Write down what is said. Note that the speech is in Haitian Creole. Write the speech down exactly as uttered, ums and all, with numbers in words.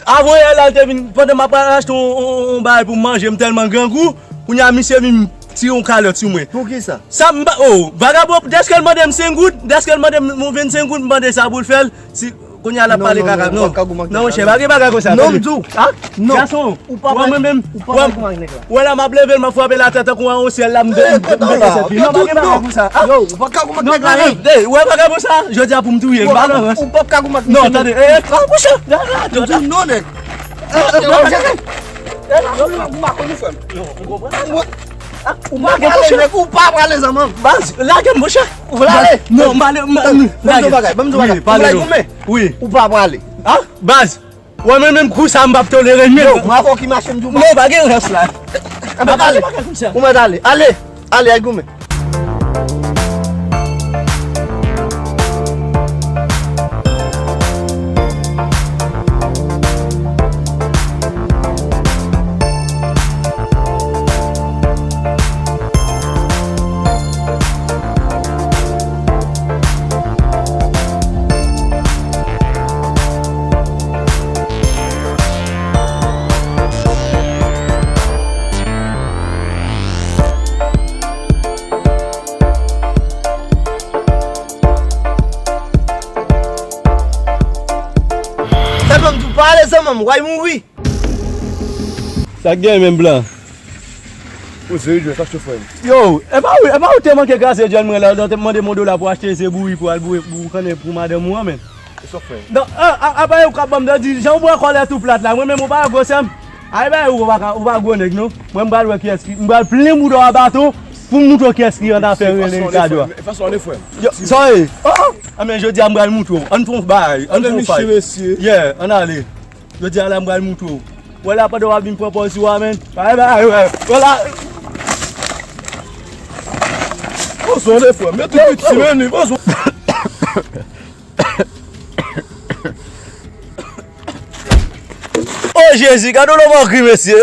Avan yè la, l te vin, pandan m ap al achte yon, yon, yon, yon bagay pou m manje, m tèlman grangou, kounye a misye vin tire yon kalòt sou mwen. Poukisa? Sa m ba, oh, vagabon, dèske l mande m senk goud, dèske l mande m yon vennsenk goud, m mande sa pou l fè l, si, kounye a l ap pale kaka, non. Non, monchè, pa gen bagay konsa, tande. Non, m di w. Ha? Non. Gason, ou pa pral, ou pa pral kouman ak nèg la. Wè la, m ap leve l, m ap frape l atè tankou yon syèl la, m de-, m de-, m dese fi. Non, pa gen bagay konsa. Yo, ou pa ka kouman ak nèg la, non. Wè vagabon sa, jodi a pou m touye l, pa nan rans. Ou pa ka kouman ak nèg la. Non, tande, eh, eh, monchè. M di w non, nèg. Ou pa prale, nèg, ou pa prale, zanmi. Baz, lage m, monchè. Ou prale? Non, m ale, m ale. Ban m di w bagay, ban m di w bagay. Ou vle goumen? Wi. Ou pa prale. Ha? Baz. Wè, mwen menm kou sa m p ap tolere l menm. Yo, bravo ki mache m di w. Non, pa gen rès la. Anben ale. Ou mèt ale. Ale. Ale, al goumen. Sa fè m di w pale zanmi m, w ay mouri. Sa k gen menm blan? Poze wi, Jwè, sa k cho frè m. Yo, e pa ou, e pa ou te manke kraze djòl mwen la, ou te mande m yon dola pou achte ze bouri pou al boure pou konnen pou madanm ou an, men. E sa w fè? Non, a, a, apa yo k ap ban m dandi, jan w pran kòlè tou plat la, mwen menm ou pa gwo sè m. Ay, bay ou pa ka, ou pa gwo nèg non. Mwen m pral wè kiyès ki, m pral plen bouda w a baton pou m moutre w kiyès ki annafè rele Ricardo a. E fason ale frè m. Yo, sa ye? Oh, oh. Anben jodi a m pral moutre w. Ann fè yon bagay, ann fè yon fay. Yeah, ann ale. Jodi a la m pral moutre w. Wè la pandan w ap vin pran pòz sou a, men. Bay, bay, wè. Wè la. Pran swen de frè m. Mete piti men li, pran swen. Oh Jezi, gade yon lòt gri mesye.